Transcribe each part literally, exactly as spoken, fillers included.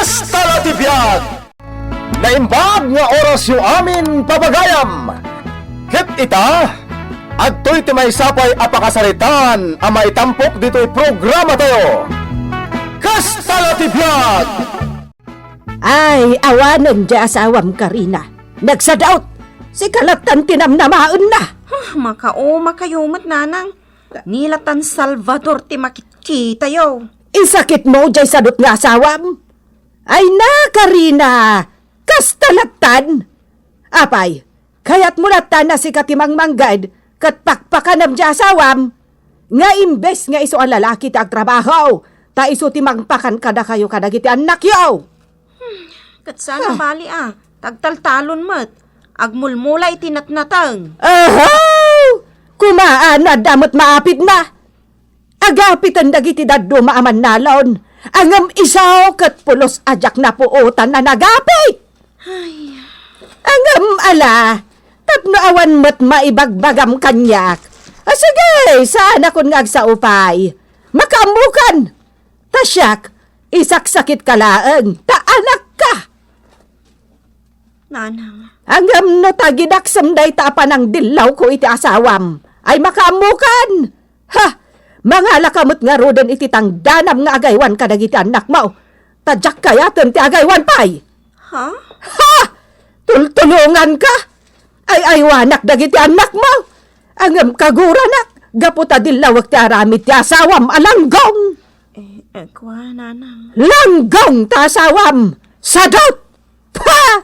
Kasta la ti biag! Naimbag nga orasyo amin pagayam! Ket ita, adtoy ti maysa pay a pakasaritaan a maitampok ditoy programatayo. Kasta la ti biag! Ay, awanen ti asawam, Karina. Nagsadaut! Sika lattan ti namnamaenna! Huh, makauma kayo met, nanang. Ni lattan Salvador ti makitkitayo. Isakitmo jay sadut nga asawam? Ay na, Karina! Kasta lattan! Apay, kayatmo lattan a sika ti mangmanggad ket pakpakanem ti asawam, nga imbes nga isu a lalaki ti agtrabaho, ta isu ti mangpakan kadakayo kadagiti annakyo? Ket saan a bali a, tagtaltalon met, agmulmula iti natnateng. Ahaw! Kumaan no adda met maapitna. Agapiten dagiti dadduma a mannalon, ngem isu ket pulos a diak napuotan a nagapit. Ay. Ngem ala, tapno awan met maibagbagam kaniak. A, sige, saanakon nga agsao pay. Makaammokan! Ta siak, isaksakitka laeng, ta anakka! Nanang. Ngem no tagidaksem dayta a panangdillawko iti asawam, ay makaammokan! Ha! Mangalaka met ngaruden iti tangdanam nga agaywan kadagiti annakmo, ta diak kayaten ti agaywan pay! Ha? Ha! Tultulonganka! Ay-aywanak dagiti annakmo! Ngem kaguranak, gapu ta dillawek ti aramid ti asawam a langgong! Eh, eh, kua, nanang. Langgong ta asawam! Sadut! Pa!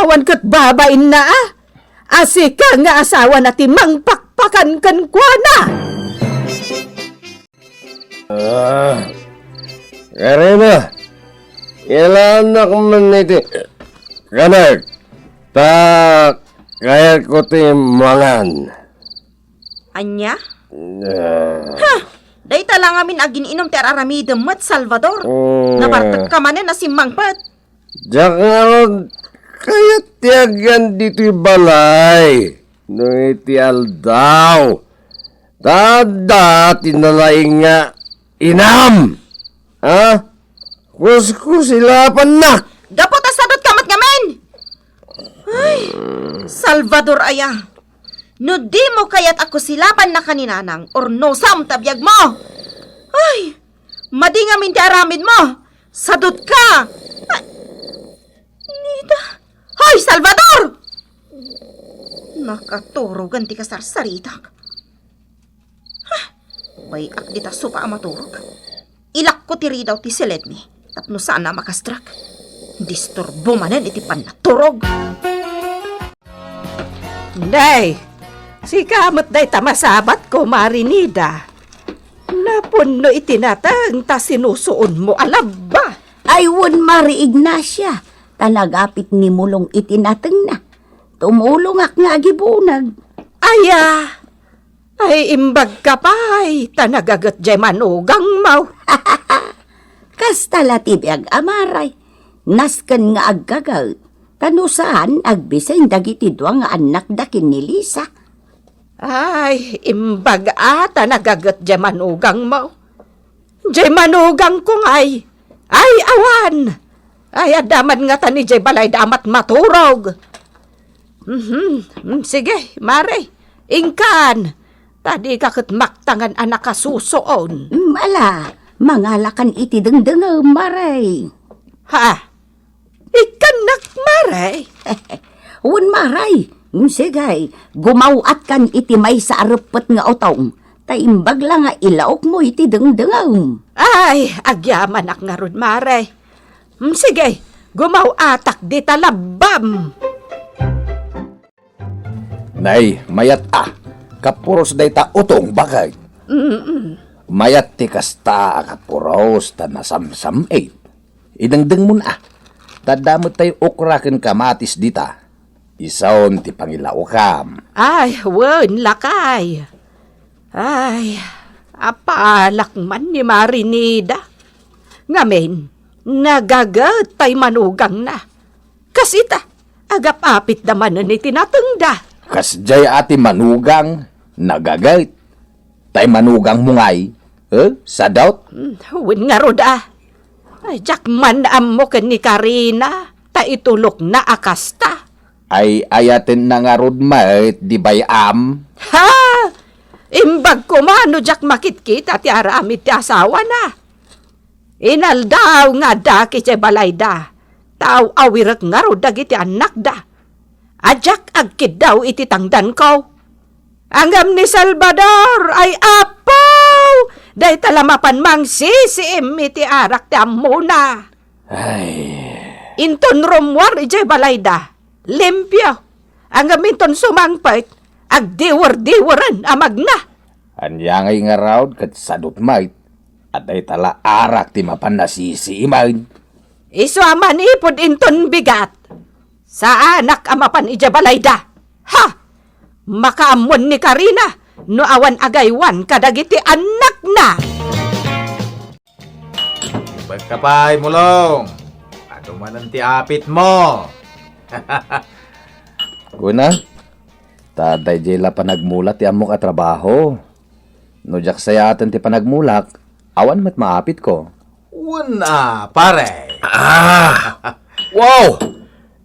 Awan ket babainna a! A sika nga asawana ti mangpakpakan kenkuana! Ah, Karina, ilaannak man iti kanek, ta kayatko ti mangan. Ania? Ah. Ha! Dayta la ngamin a gin-inum ti ar-aramidem met, Salvador. Mm. Nabartekka manen a simmangpet. Diak ngarud kayat ti agyan ditoy balay no iti aldaw. Ta adda ti nalaing nga inam. Ha? Kuskusilapannak. Gapu ta sadutka met ngamin! Ay, Salvador aya. No dimo kayat a kusilapannaka ni nanang, urnosam ta biagmo. Ay, madi ngamin ti aramidmo. Sadutka. Ay, Nida. Hoy, Salvador! Nakaturogan ti kasarsaritak. Ha! Bay-ak dita sopa a maturog. Ilakko ti ridaw ti siledmi tapno saan a makastrak. Disturbo manen iti pannaturog. Nay, sika met dayta masabatko, Mari Nida. Napunno iti nateng ta sinusuonmo a labba. Ay, wen, Mari Ignacia, ta nagapit ni Mulong iti natengna. Tumulongak nga agibunag. Aya, ay, imbagka pay, ta nagaget jay manugangmo. Kasta la ti biag a Maray. Nasken nga aggaget, ta no saan, agbiseng dagiti dua nga annakda ken ni Lisa. Ay, imbag a ta nagaget jay manugangmo. Jay manugangko ngay. Ay, awan. Ay, adda man ngata ni jay balayda a matmaturog. Mhm. Mm, sige, Mare. Inkan. Ta dika ket maktangan a nakasusuon. Mm, ala, mangalakan iti dengdengem, Mare. Ha? Ikkannak, Mare? Wen, Mare. Mm, sige, gumaw-atkan iti maysa a reppet nga utong. Ta imbag la nga ilaokmo iti dengdengem. Ay, agyamanak ngarud, Mare. Mm, sige, gumaw-atak dita labbam. Nay, mayat a. Kapuros dayta utong, baket. Mm-mm. Mayat ti kasta a kapuros ta nasamsam-it. Idengdengmon a. Ta adda met tay okra ken kamatis dita. Isun ti pangilaokam. Ay, wen, lakay. Ay, apalak man ni Mari Nida. Ngamin, nagaget tay manugangna. Kas ita, agap-apitda manen iti natengda. Kasdiay a ti manugang, nagaget. Tay manugangmo ngay, eh, sadut? Hmm, wen ngarud a. Ay, diak man ammo ken ni Karina, ta itulokna a kasta. Ay, ayatenna ngarud met, di bay-am? Ha! Imbag koma no diak makitkita ti aramid ti asawana. Inaldaw nga adda idiay balayda, ta aw-awirek ngarud dagiti annakda. A diak agkiddaw iti tangdanko. Ngem ni Salvador, ay Apo! Dayta la mapan mangsisiim iti arak ti ammona. Ay. Inton rummuar idiay balayda, limpio. Ngem inton sumangpet, agdiwer-diweren a magna. Ania ngay ngarud ket sadut met, a dayta la arak ti mapan nasisiimen. Isu a manipud inton bigat, saanak a mapan idiay balayda. Ha! Makaammoen ni Karina no awan agaywan kadagiti annakna. Imbagka pay, Mulong. Adu manen ti apitmo. Kuna, ta daydiay la panagmula ti ammok a trabaho. No diak sayaten ti panagmulak, awan met maapitko. Wen a, pare. Ah! Wow!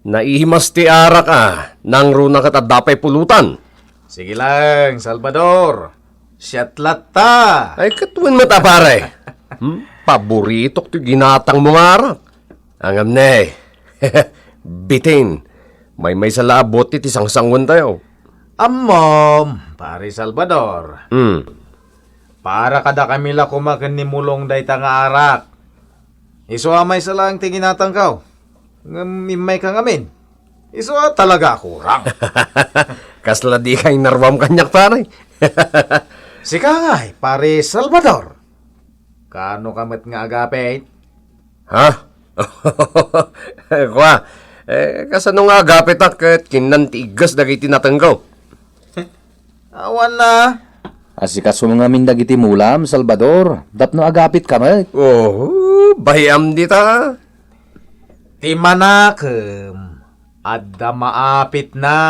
Naimas ti arak a, nangruna ket adda pay pulutan. Sige lang, Salvador. Siak latta. Ay, ket wen met a, pare. Hmm? Paboritok ti ginatangmo nga arak. Ngem ne, bitin, maymaysa la a bote ti sangsanguentayo. Ammom, pare Salvador. Hmm. Para kadakami la koma ken ni Mulong dayta nga arak. Isu a maysa laeng ti ginatangko. Ngem immayka ngamin. Isu a talaga a kurang. Kasla dika inaruam kaniak, pare. Sika ngay, pare Salvador. Kaano ka met nga agapit? Ha? Kua, eh, kasano nga agapitak ket kinnan ti iggas dagiti natengko? Awan na. Asikaso ngamin dagiti mulam, Salvador, tapno agapitka met. Oh, bay-am dita. Ti manakem, adda maapitna.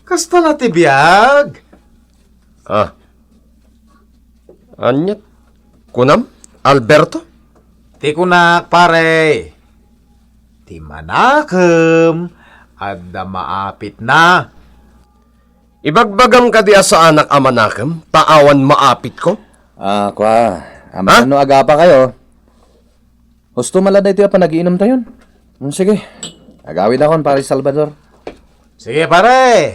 Kasta la ti biag. Ah. Ania? Kunam, Alberto? Ti kunak, pare. Ti manakem, adda maapitna. Ibagbagam kadi a saanak a manakem, ta awan maapitko? Ah, kua, amangan no agapakayo. Husto man la daytoy a panagiinumtayon. Hmm, sige. Agawidakon, pare Salvador. Sige, pare.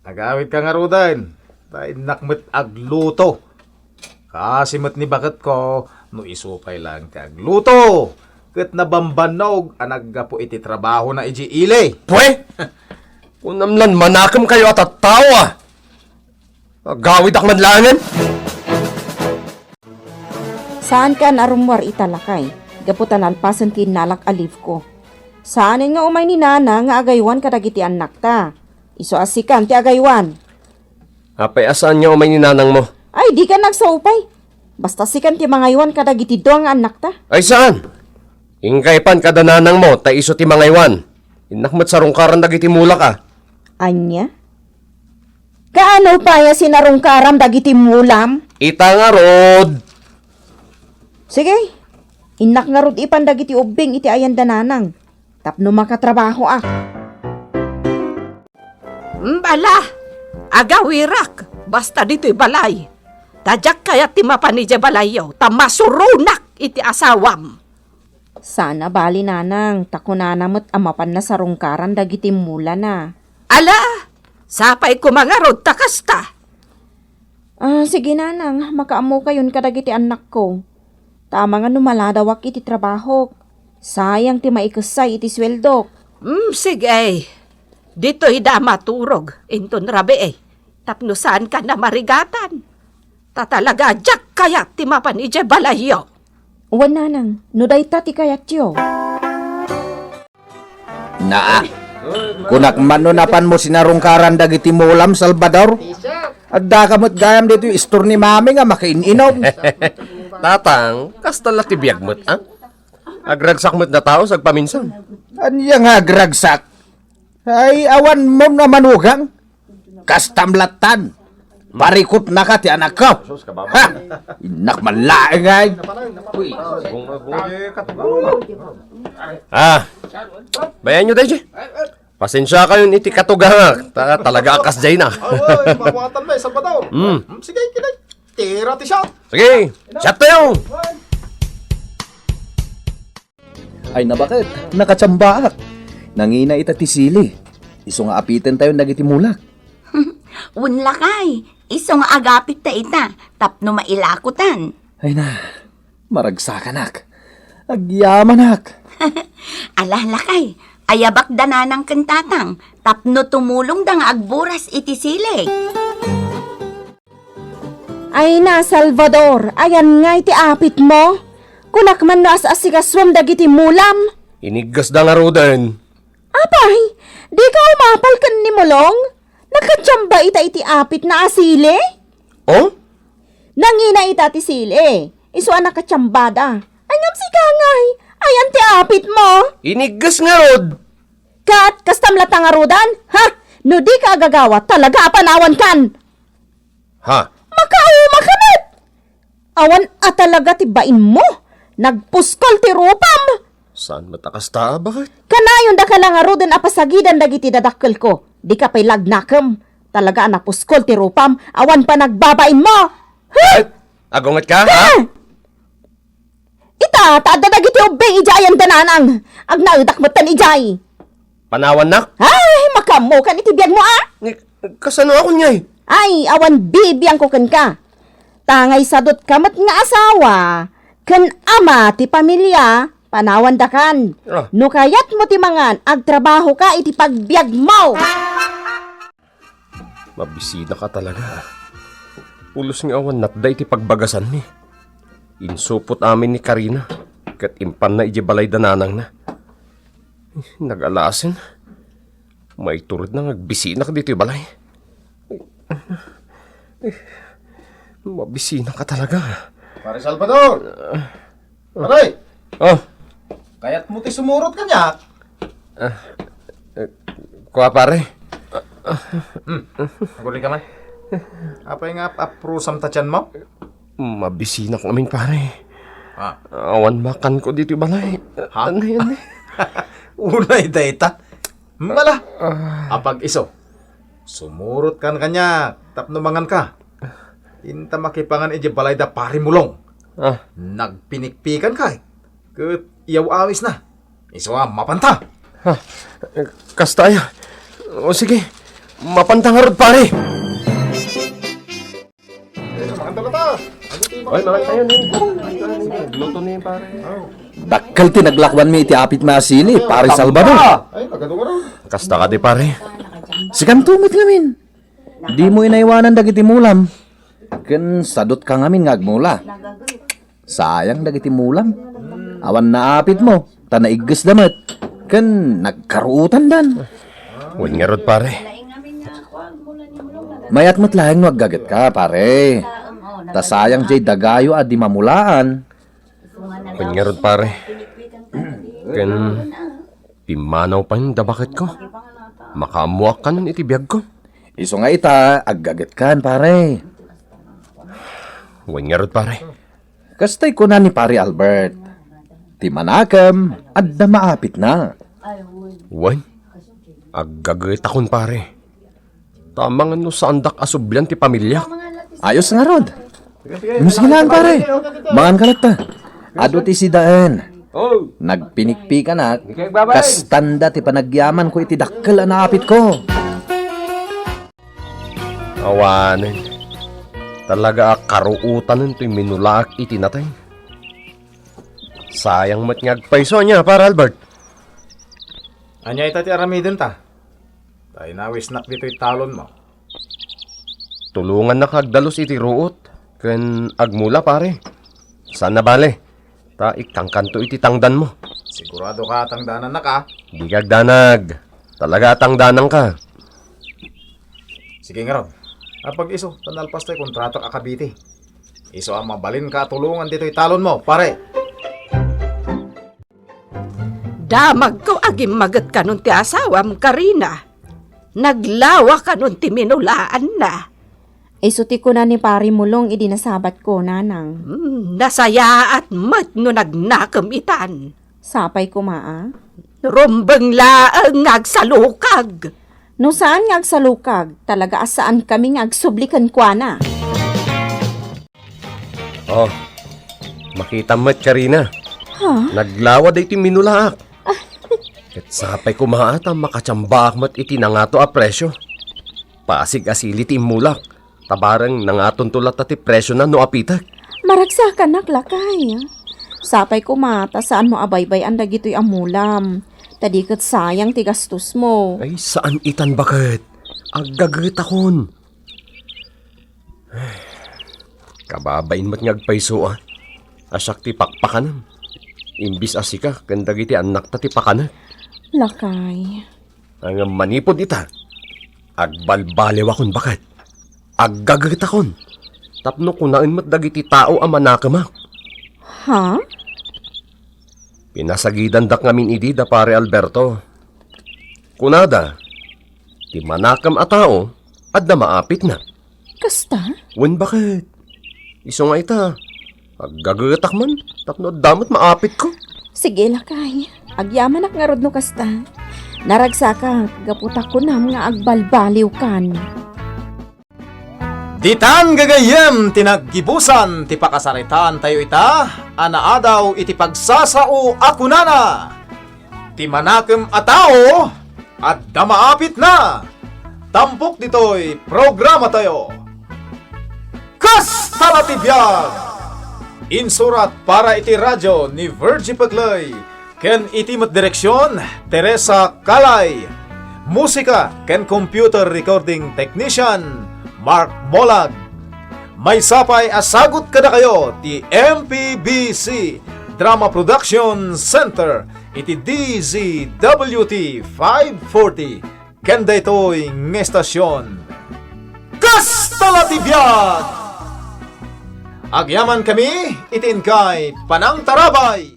Agawidka ngaruden. Ta innak met agluto. Kaasi met ni baketko, no isu pay laeng ti agluto ket nabambannog a naggapu iti trabahona idiay ili. Pwe! Kunam lan manakem kayo a tattao, a. Agawidak man laengen. Saankan a rummuar ita, lakay, gapu ta nalpasen ti innalak a leave ko. Saanen nga umay ni Nana nga agaywan kadagiti annakta. Isu a sikan ti agaywan. Apay a saan nga umay ni nanangmo? Ay, dikan nagsaupay. Basta sikan ti mangaywan kadagiti dua nga annakta. Ay, saan? Inkay pan kada nanangmo, ta isu ti mangaywan. Innak met sarungkaran dagiti mulak a. Ania? Kaano pay a sinarungkaram dagiti mulam? Ita ngarud. Sige, innak ngarud ipan dagiti ubbing iti ayan da nanang, tapno makatrabahoak. Bala, agawirak, basta ditoy balay. Ta diak kayat ti mapan idiay balayyo, ta masuronak iti asawam. Saan a bali, nanang, ta kunana met a mapanna sarungkaran dagiti mulana. Ala, sapay koma ngarud ta kasta. Ah, sige, nanang, makaammokayon kadagiti annakko. Ta amangan no maladawak iti trabahok. Sayang ti maikessay iti sueldok. Mm, sige. Ditoy da maturog inton rabii, tapno saankan a marigatan. Ta talaga, diak kayat ti mapan idiay balayyo. Wen, nanang, no dayta ti kayatyo. Naa, kunak man no napanmo sinarungkaran dagiti mulam, Salvador? Addaka met gayam ditoy istor ni Mami nga makiin-inom. Tatang, kasta la ti biag met, a? Agragsak met dataos agpaminsan. Ania nga agragsak? Ay, awan mo na manugang. Kastam lattan. Parikutnaka ti anakko. Sus, kababa. Ha? Innak man laeng ay. Uy. Bunga, bunga, eh, katugaw. Ah. Bayan nyo, Dayji. Pasensya kayo iti katugangak. Ta-, talaga a kasdiay na. Ay, ay, mawatan na, eh, Salvador. Mm. Mm, sige, kinay. Tira ti shot. Sige, shot tayo. Ay, nabaket, nakachambaak. Nangina ita ti sili. Isu nga apiten tayo dagiti mulak. Wen lakay, isu nga agapit ta ita, tapno mailakotan. Ay na, maragsakanak. Agyamanak. Ala lakay, ayabak da nanang ken tatang, tapno tumulongda nga agburas iti sili. Ay na, Salvador, ayan nga iti apit mo? Kunak man no as-asikasuam dagiti mulam. Iniggasda ngaruden. Apay, di ka umapal ken ni Mulong? Nakachamba ita iti apit na a sili? Oh? Nangina ita ti sili. Isu a nakachambada. Ay, ngem sika ngay, ayan ti apit mo? Iniggas ngarud. Ket kastam latta ngarudan? Ha? No di ka agagawa, talaga a panawan kan. Ha? Makauma ka met! Awan a talaga ti bain mo. Nagpuskol ti rupam. Saan met a kasta, baket? Kanayon da ka la ngaruden a pasagidan dagiti dadakkelko. Di ka pay lagnakem. Talaga a napuskol ti rupam. Awan pa nagbabain mo. Huh? Agunget ka, ha? Huh? Ita, ta adda dagiti ubbing idiay ayan da nanang. Agnaedak metten idiay. Panawannak? Ay, makaammokan iti biag mo, a? Ni, kasano a kun ngay? Ay, awan bibiangko kenka. Tangay sadut ka met nga asawa, ken ama ti pamilia, panawandakan. Ah. No kayat mo ti mangan, agtrabaho ka iti pagbiag mo. Mabisinak a talaga. Pulos nga awan natda iti pagbagasanmi. Insupot amin ni Karina, ket impanna idiay balay da nanangna. Nagalasen. Maituredna nga agbisinak ditoy balay. Mabisinak a talaga. Pare Salvador! Pare! Oh. Kayat mo ti sumurot kaniak? Ah, eh, kua, pare. Hmm. Aguli ka man. Apay nga ap-aprusam ta tiyan mo? Mabisinak ngamin, pare. Ah. Awan makanko ditoy balay. Ha? Anay, anay. Unay dayta. Mala. Ah. Apag isu. Sumurot kan kaniak tapno mangan ka. Inta makipangan idiay balay da Pari Mulong. Ah. Nagpinikpikan ka, eh. Ket iyaw-awis na. Isu a, mapanta. Ha? Kasta aya. O sige, mapanta ngarud, pare. Oy, mapanta yan, eh. Luto na yan, pare. Dakkel ti naglakuanmi iti apit mi a sili, pare Salvador. Ay, nagadu nga raw. Kasta kadi, pare. Sikanto met ngamin. Dimo inaywanan dagiti mulam. Ken sadut ka ngamin nga agmula. Sayang dagiti mulam. Awan naapit mo, ta naiggesda met. Ken nagkaruotandan. Wen ngarud, pare. Mayat met laeng no aggaget ka, pare. Ta sayang jay dagayo a di mamulaan. Wen ngarud, pare. Ken pimmanaw pay da baketko. Makaammoak kanon iti biagko. Isu nga ita, aggaget kan, pare. Wen ngarud, pare. Kastay kuna ni Pare Albert, ti manakem, adda maapitna. Wen, aggagetakon, pare. Tama nga no saandak a sublian ti pamiliak. Ayos ngarud. Sige lang, pare. Mangan ka latta. Adu ti sidaen. Oh. Nagpinikpikanak, kastanda ti panagyamanko iti dakkel a naapitko. Awanen. Talaga a karuotanen toy minulaak iti nateng. Sayang met nga agpayso, ania, Pare Albert? Ania ita ti aramidenta? Ta inawisnak ditoy talonmo. Tulongannak nga agdalus iti ruot ken agmula, pare. Saan a bale, ta ikkankanto iti tangdanmo. Sigurado ka tangdanannak, a? Dika agdanag. Talaga a tangdananka. Sige ngarud. Apag isu, ta nalpas toy kontratak a kabiti. Isu a mabalinka a tulongan ditoy talonmo, pare. Damagko a gimmaget kanon ti asawam, Karina. Naglawa kanon ti minulaanna. Isu ti kuna ni Pari Mulong idi nasabatko, Nanang. Hmm, nasayaat met no nagnakem itan. Sapay koma a. Rumbeng laeng nga agsalukag. No saan nga agsalukag, talaga a saankami nga agsubli kenkuana. Oh, makitam met, Karina. Ha? Naglawa daytoy minulaak. Ket sapay koma a ta makatiambaak met iti nangato a presio. Pasig a sili ti immulak. Ta bareng nangatonto latta ti presiona no apitek. Maragsakanak, lakay. Sapay koma ta saanmo a baybay-an dagitoy a mulam. Ta di ket sayang ti gastosmo. Ay, saan itan baket. Aggagetakon. Kababain met nga agpayso a. A siak ti pakpakanam. Imbis a sika ken dagiti annakta ti pakanek. Lakay. Ngem manipud ita, agbalbaliwakon baket. Aggagetakon. Tapno kunaen met dagiti tao a manakemak. Ha? Pinasagidandak ngamin idi da Pare Alberto. Kunada, ti manakem a tao, adda maapitna. Kasta? Wen baket. Isu nga ita, aggagetak man, tapno adda met maapitko. Sige, lakay. Agyamanak ngarud no kasta. Naragsakak, gapu ta kunam nga agbalbaliwkan. Ditan gagayyem ti naggibusan ti pakasaritaantayo ita a naadaw iti pagsasao a kunana, ti manakem a tao, adda maapitna. Tampok ditoy programatayo. Kasta la ti biag! Insurat para iti radio ni Virgie Peclay ken iti met direksion, Teresa Calay. Musika ken computer recording technician, Mark Molag. Maysa pay a sagut kadakayo ti M P B C Drama Production Center iti D Z W T five forty ken daytoy nga estasion. Kasta la ti biag! Agyamankami iti inkay panangtarabay!